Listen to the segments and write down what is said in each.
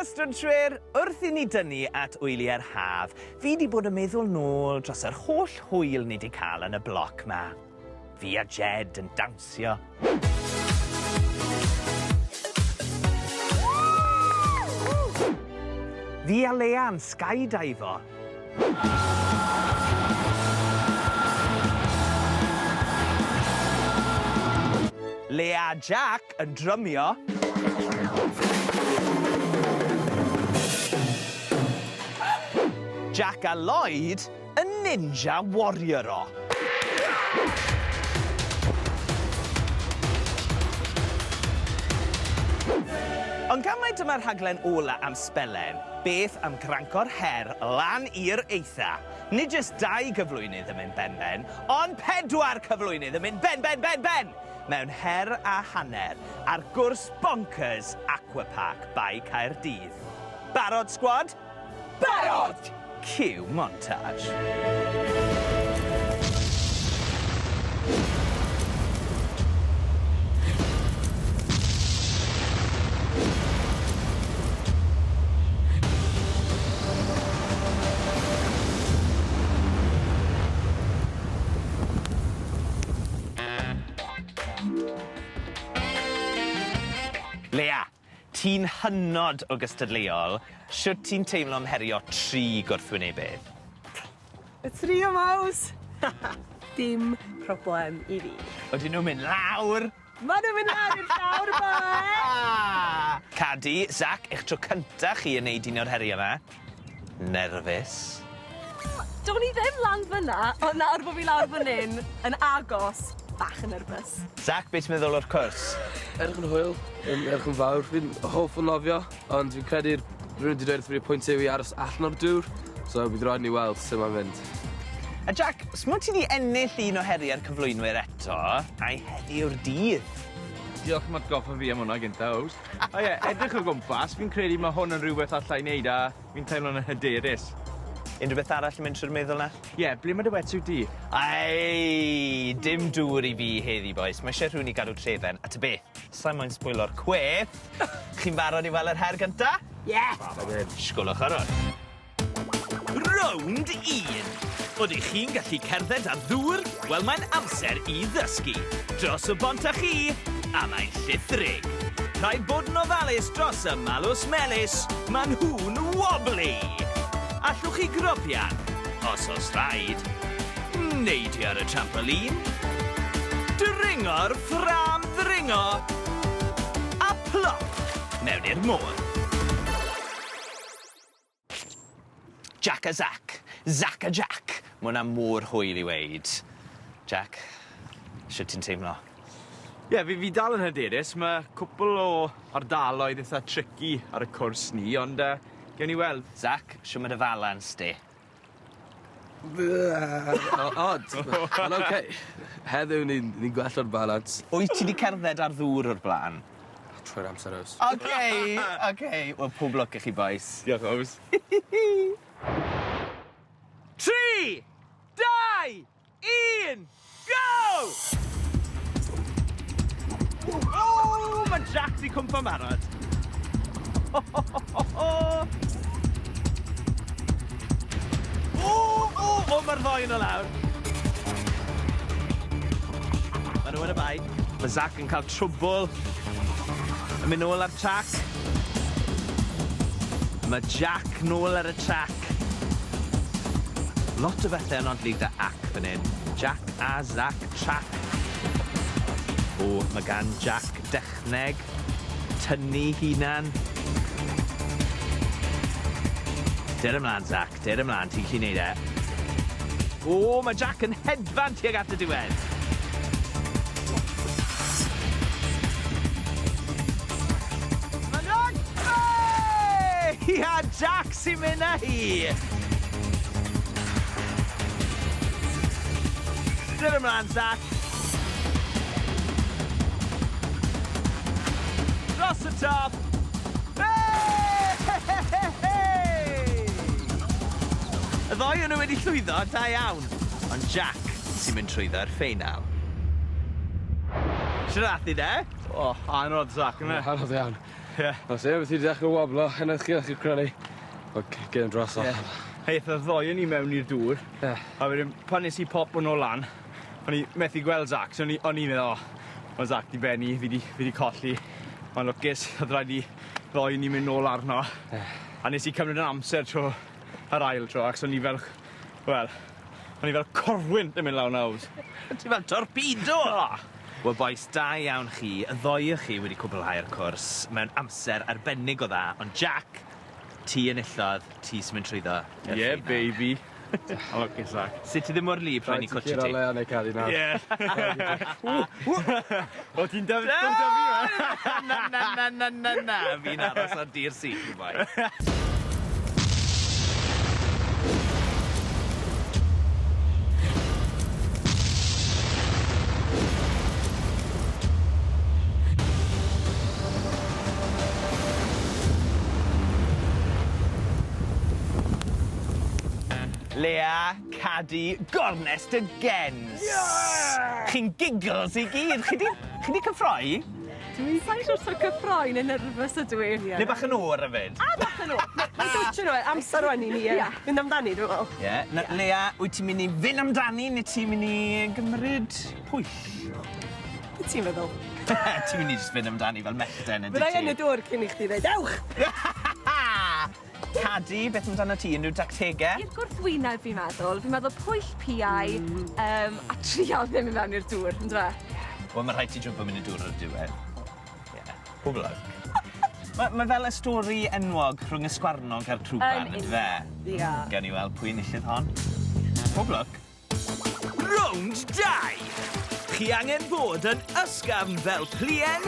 stwnshwyr! Wrth i ni dynnu at wyliau'r haf, fi 'di bod yn meddwl nôl dros yr holl hwyl ni 'di cael yn y bloc 'ma. Fi a Jed yn dawnsio. Fi a Lea'n skydivo. Lea a Jack yn drymio. Jack a Lloyd yn ninja warrior-o. Ond gan mai dyma'r rhaglen ola am sbelen, beth am granco'r her lan i'r eitha? Nid jyst dau gyflwynydd yn mynd ben-ben, ond pedwar cyflwynydd yn mynd ben-ben-ben-ben! Mewn her a hanner ar gwrs bonkers Aquapark Bae Caerdydd. Barod, sgwad? Barod! Cue montage. Lea, ti'n hynod o gystadleuol, shwt ti'n teimlo am herio tri gwrthwynebydd? Y trio maws! Dim problem i fi. Odyn nw'n mynd lawr? Ma' nw'n mynd lawr i'r llawr boi! Cadi, Zac, eich tro cynta chi yn neud un o'r herie 'ma. Nerfus? Do'n i ddim lan fyn 'na ond nawr bo' fi lawr fyn 'yn yn agos, bach yn nervous. Zac, be' ti'n meddwl o'r cwrs? Edrych yn hwyl, yn edrych yn fawr. Fi'n hoff o nofio, ond fi'n credu'r rhywun 'di dweud wrtho fi y pwynt yw i aros allan o'r dŵr, so bydd raid ni weld su' ma'n mynd. A Jac, s'mo' ti 'di ennill un o heriau'r cyflwynwyr eto, ai heddi yw'r dydd? Diolch am atgoffa fi am wnna gynta, Ows. O ie, edrych o gwmpas, fi'n credu ma' hwn yn rhywbeth alla i neud a fi'n teimlo'n hyderus. Unrhyw beth arall yn mynd trwy'r meddwl 'na? Ie, ble ma' dy wetsuit di? Ei, dim dŵr i fi heddi bois, ma' isie rhywun i gadw trefen, a ta beth, sai moyn sbwylo'r cweth. Chi'n barod i weld yr her gynta? Ie! Barod. Sgwlwch ar ôl. Rownd un. Odych chi'n gallu cerdded ar ddŵr? Wel mae'n amser i ddysgu. Dros y bont â chi, a mae'n llithrig. Rhaid bod yn ofalus dros y malws melys, ma' nhw'n wobbly! Allwch chi gropian? Os oes rhaid. Neidio ar y trampolin. Dringo'r ffrâm ddringo. A plop! Mewn i'r môr. Jack a Zac, Zac a Jack. Ma' wnna mor hwyl i weud. Jack, shwt ti'n teimlo? Ie, fi fi dal yn hyderus, ma' cwpwl o ardaloedd itha tricky ar y cwrs ni, ond yy gewn ni weld. Zac, shw ma' dy falans di? O od, ond oce. Heddiw ni'n ni'n gwella'r balans. Wyt ti 'di cerdded ar ddŵr o'r bla'n? Trwy'r amser oes. Oce, oce. Wel pob lwc i chi bois. Diolch Ows. 3, 2, 1, go! O, ma' Jack 'di cwmpo'n barod. O, o, o, ma'r ddoi yno lawr. Ma' nhw yn y bae. Ma' Zac yn cael trwbwl. Yn mynd nôl ar trac. Ma' Jack nôl ar y trac. Lot o bethe yn odli 'da ac fan 'yn. Jack a Zac trac. O, ma' gan Jack dechneg tynnu hunan. Der ymlan Zac, der ymlan, ti'n gallu neud e. O, ma' Jack yn hedfan tuag at y diwedd. Ma'n rygbi! A Jack sy'n mynd â hi! Der ymlaen, Zac. Dros y top. Hey! Y ddou o'n nhw wedi llwyddo, da iawn. Ond Jack sy'n mynd trwyddo i'r ffeinal. Shwt ath hi de? O, anodd Zac, yfe? Anodd iawn. Ie. Os e, ti 'di dechre woblo, yn chi gallu credu. Wel, gêm drosodd. Ie. Aeth y ddoi o ni mewn i'r dŵr. Ie. A wedyn pan nes i popo nôl lan, o'n i methu gweld Zac, so o'n i o'n i'n meddwl, o, ma' Zac 'di bennu, fi 'di fi 'di colli. Ond lwcus, o'dd raid i ddoi o ni mynd nôl arno. Ie. A nes i cymryd 'yn amser tro yr ail tro, achos o'n i fel, wel, o'n i fel corwynt yn mynd lawr 'na 'owd. Ti fel torpedo! O! Wel bois, da iawn chi, y ddoi o chi wedi cwblhau'r cwrs mewn amser arbennig o dda, ond Jack, ti enillodd, ti sy'n mynd trwyddo i'r Yeah, final. baby. A lwcus Zac. Sut ti ddim mor wlyb rhaid ni cwtshio Rhaid ti ti? curo Lea neu Cadi nawr. Ie. O ti'n dyf- dod 'da fi 'ma? Na na na na na na, fi'n aros ar dir sych boi. Lea, Cadi, gornest y gens! Yeah! Chi'n giggles i gyd! Chi 'di chi 'di cyffroi? Dwi sai'n siŵr os cyffroi neu nervous ydw i. Neu bach yn o'r hefyd? A bach yn o'r. Mae'n dwtsh nhw, amser rwan i ni Ie. fynd amdani, dwi'n meddwl. Ie. Na, Lea, wyt ti'n mynd i fynd amdani neu ti'n mynd i gymryd pwyll? Be ti'n feddwl? ti'n mynd i jyst fynd amdani fel mellten yndwyt Fydda i ti? yn y dŵr cyn i chdi ddeud, ewch! Cadi, beth amdano ti? Unrhyw dactege? I'r gwrthwyneb fi'n meddwl. Fi'n meddwl pwyll piau yym a trial ddim mynd mewn i'r dŵr, on'd yfe? Wel, ma' rhaid ti jwmpo mewn i'r dŵr ar y diwedd. Ie. Pob lwc. Ma' ma' fel y stori enwog rhwng y sgwarnog a'r crwban, Yn on'd yfe? Ia. Gewn ni weld pwy enillydd hon. Pob lwc. Rownd dau! Chi angen bod yn ysgafn fel pluen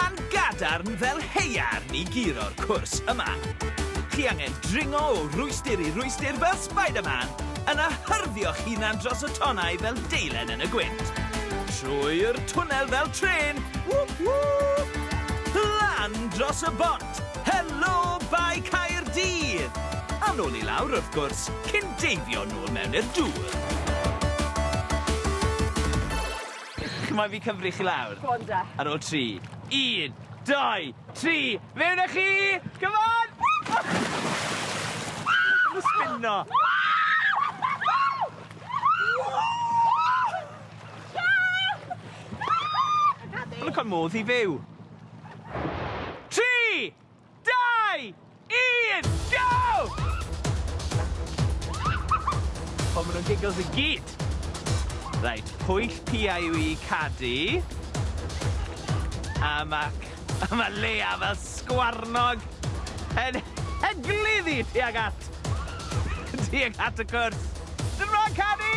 a'n gadarn fel haearn i guro'r cwrs yma. Chi angen dringo o rwystr i rwystr fel Spider-Man, yna hyrddio'ch hunan dros y tonnau fel deilen yn y gwynt. Trwy'r twnnel fel trên, whoop whoop! Lan dros y bont, helo Bae Caerdydd! A nôl i lawr wrth gwrs, cyn deifio nôl mewn i'r dŵr. Chi moyn fi cyfri chi lawr? Go on de. Ar ôl tri. Un, dou, tri, mewn â chi! Come on! Ma' spino. Ma' nw'n ca'l modd i fyw. Tri, dau, un, go! O, ma' nw'n giggles i gyd. Reit, pwyll pia yw i Cadi. A ma' a ma' Lea fel sgwarnog yn heglu tuag at tuag at y cwrs. Dyma Cadi!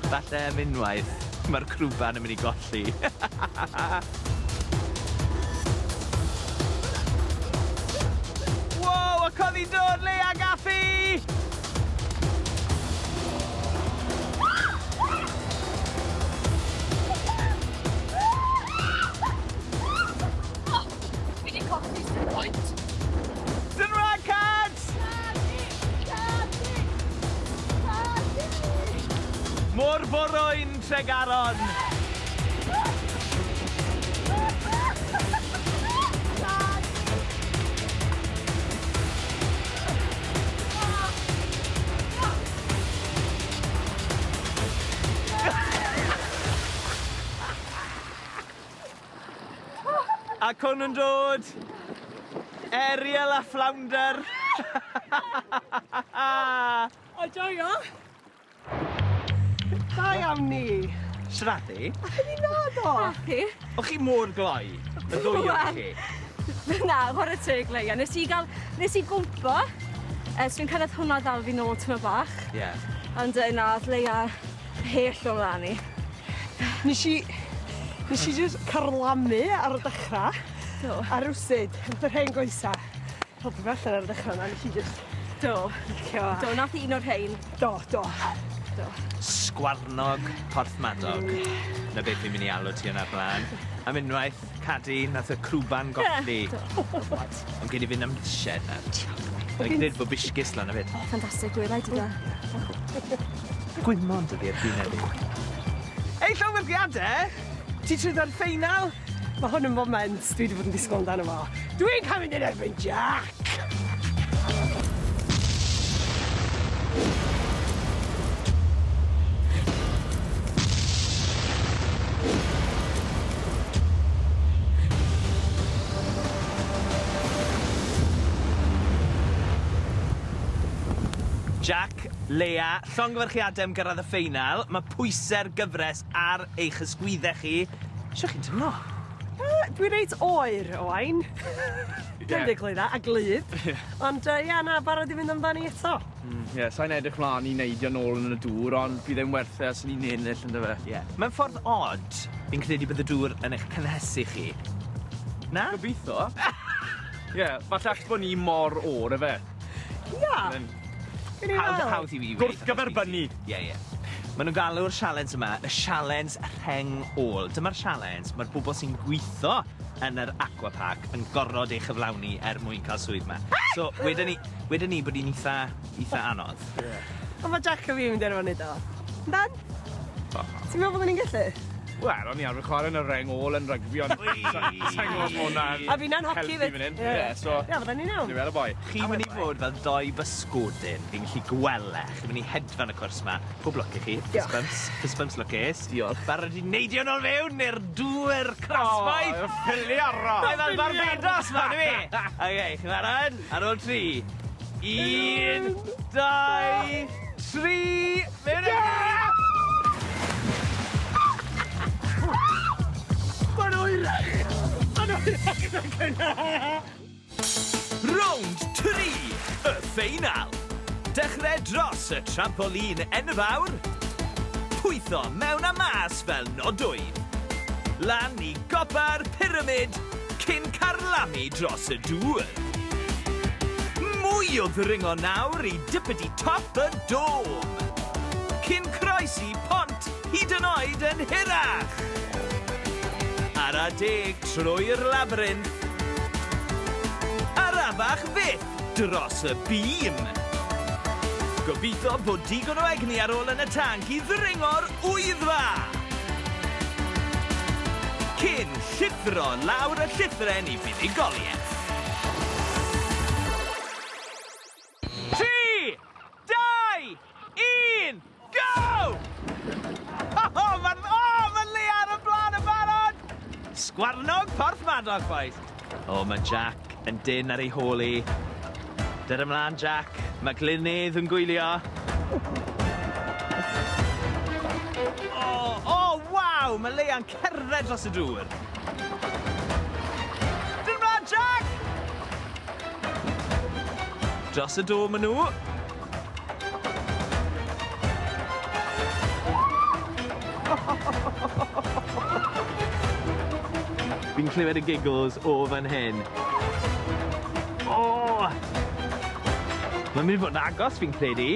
Falle am unwaith, ma'r crwban yn mynd i golli. Wow, ac o'dd 'i'n dod, Lea Gaffi! Fi 'di colli sim point. Dyma Cads! Cadi! Cadi! Cadi! Môr Forwyn, Tregaron! Ac hwn yn dod, Ariel a Flounder. O, joio! Da iawn ni. Siaradu? Naddo! Happy. O'ch chi mor gloi? Y ddwy o'ch chi? Na, chwarae teg Leia. Nes i gael, nes i gwmpo. So fi'n credu hwnna ddal fi nôl tyma bach. Ie. Ond na, o'dd Leia pell o mlan i. Nes i... Nes i jyst carlamu ar y dechrau. Do. A rywsut, wrth yr hen goesa, helpu fi allan ar y dechrau yna, nes i jyst Do. licio a... Do, nath un o'r rhein. Do, do. Do. Sgwarnog Porthmadog. Na beth fi'n mynd i alw ti yna blaen. Am unwaith, Cadi, nath y crwban golli. Do. Ond gei di fynd am dished nawr. Mae'n gwneud bod biscuits lan hefyd. Oh, ffantastig, dwi raid i da. Gwymon dydi ar hyn heddi. Ei, llongyfarchiadau! Ti trwyddo'r ffeinal? Mae hwn yn moment dwi wedi bod yn disgwyl amdano fo. Dwi'n cael mynd yn erbyn Jack! Jack, Leia, llongyfarchiadau am gyrraedd y ffeinal. Mae pwysau'r gyfres ar eich ysgwyddau chi. Shwt chi'n teimlo? Yy, dwi reit oer, Owain. Dwi'n deud clwydda, a glyd. Ond yy, ia, na, barod i fynd amdani eto. Ie, yeah, sa'n edrych mlaen i neidio nôl yn y dŵr, ond bydd e'n werth e os ni'n ennill, ynddo fe? Ie. Yeah. Mae'n ffordd odd, fi'n credu bydd y dŵr yn eich cynhesu chi. Na? Gobeithio. Ie, yeah, falle achos bod ni mor oer, efe. Ia. Hawdd, hawdd i fi weud. Gwrthgyferbynnu. Ie, ie. Maen nhw'n galw'r sialens yma y sialens rheng ôl. Dyma'r sialens mae'r bobl sy'n gweithio yn yr aquapark yn gorfod ei chyflawni er mwyn cael swydd 'ma. So, wedyn ni, wedyn ni bod hi'n eitha, eitha anodd. Ie. Ond mae Jack a fi yn mynd i arfer wneud o. Yndan? Ti'n meddwl bod ni'n gallu? Wel, o'n i arfer chwarae yn y reng ôl yn rygbi, ond sa'n gwybod os ma' hwnna'n A finnau'n hoci 'fyd. helpu fan hyn. Ie, so... Ie, fydden ni'n iawn. Ni weld y boi. Chi'n mynd i fod fel doi bysgodyn, fi'n gallu gweld e. Chi'n mynd i hedfan y cwrs 'ma. Pob lwc i chi. Diolch. Fist bumps, fist bumps lwcus. Diolch. Barod i neidio nôl fewn i'r dŵr crasfaeth. O, ffili arno! Mae fel Barbados 'ma, on'd yw 'i? Oce, chi'n barod? Ar ôl tri. Un, dau, tri, mewn â ni! Mae'n oerach! Mae'n oerach na gynna! Rownd 3, y ffeinal. Dechrau dros y trampolîn enfawr. Pwytho mewn a mas fel nodwydd. Lan i gopa'r pyramid cyn carlamu dros y dŵr. Mwy o ddringo nawr i dippity top y dome. Cyn croesi pont hyd yn oed yn hirach. Ara deg trwy'r labyrinth. Arafach fyth dros y bîm. Gobeithio bod digon o egni ar ôl yn y tanc i ddringo'r wyddfa. Cyn llithro lawr y llithren i fuddugoliaeth. 3, 2, 1, go! Oh, mae'n oh, ma Leah ar y blaen yn barod! Sgwarnog Porthmadog, boys. O, oh, mae Jack yn dynn ar ei hôl hi. Der ymlaen, Jack. Mae Glynydd yn gwylio. O, oh, waw! Mae Leah'n cerdded dros y dŵr. Dyn ymlaen, Jack! Dros y dŵr maen nhw. Fi'n clywed y giggles o fan hyn. O! Mae'n mynd i fod yn agos, fi'n credu.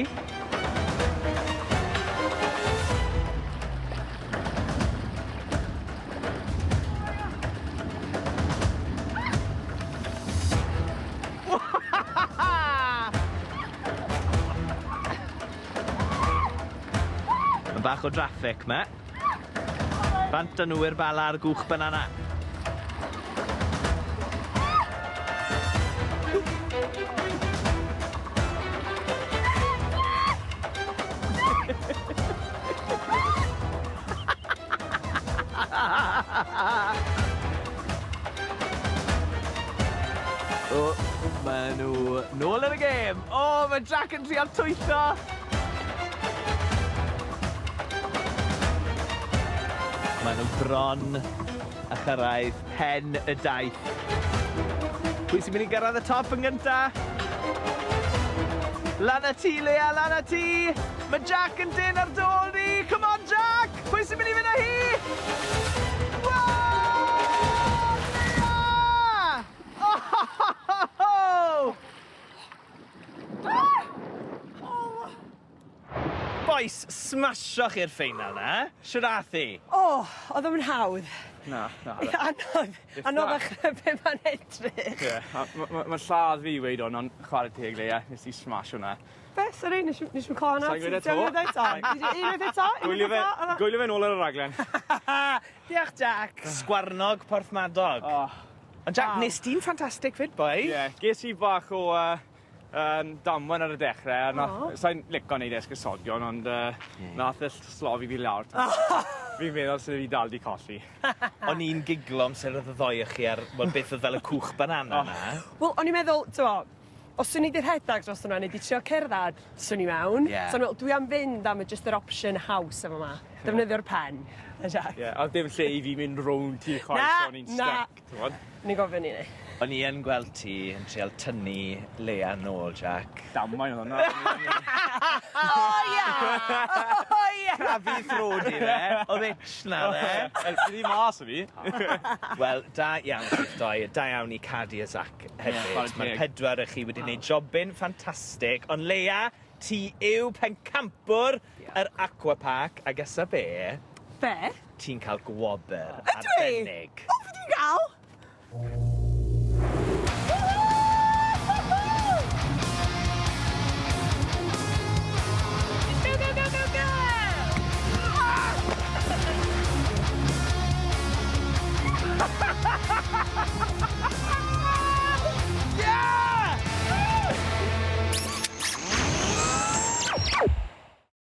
Mae bach o draffic 'ma. Bant â nhw i'r Bala ar gwch banana. O, maen nhw nôl yn y gêm. O, mae Jack yn trial twyllo. Maen nhw bron a chyrraedd pen y daith. Pwy sy'n mynd i gyrraedd y top yn gynta? Lan â ti, Leah, lan â ti! Mae Jack yn dyn ar dôl ni! Come on, Jack! Pwy sy'n mynd i fynd â hi? Wow! Leah! Oh! Bois, smasho chi'r ffeinal na. Shwd ath hi? O, oedd o'm yn hawdd. Na, na. Eitha anodd, anoddach na be ma'n edrych. Ie, a ma' ma' ma'n lladd fi i weud 'wn on' chware teg Leia, nes i smasho wnna. Be? Sori, nesh i'm nesh i'm clywed 'na. Sai'n gweud e 'to. Ti angen deud eto? Unwaith eto? Gwylio fe, gwylio fe nôl ar y raglen. Diolch Jack. Sgwarnog Porthmadog. Oh. Ond Jack, Waw. nes ti'n ffantastig 'fyd boi. Ie, ges i bach o yy yym damwen ar y dechre a nath... O. Sai'n lico neud esgusodion ond yy nath e slofi fi lawr. Fi'n meddwl se fi dal 'di colli. O'n i'n giglo amser o'dd y ddou o chi ar wel beth o'dd fel y cwch banana 'na. Wel o'n i'n meddwl t'mo' os swn i 'di rhedag dros hwnna neu 'di trio cerddad swn i mewn. Ie. So o'n i me'wl dwi am fynd am y jyst yr opsiwn haws yn fa' 'ma. Defnyddio'r pen. A Jac. Ie, a o'dd dim lle i fi mynd rownd ti chwaith Na, so o'n i'n na. styc t'mod? O'n i'n gofyn i ni. O'n i yn gweld ti yn treial tynnu Leia nôl, Jack. Damwain o'dd wnna. O ia! O ia! Crafu throd i fe. O'dd itch 'na dde. Wel, ti mas o fi. Wel, da iawn chi'ch dou, da iawn i Cadi a Zac hefyd. chwarae Ma'r teg. pedwar o chi wedi neud jobyn ffantastig, ond Leia, ti yw pencampwr yr Aquapark, a gesa be? Be? Ti'n cael gwobr Ydw i? arbennig. O, be dwi'n ga'l?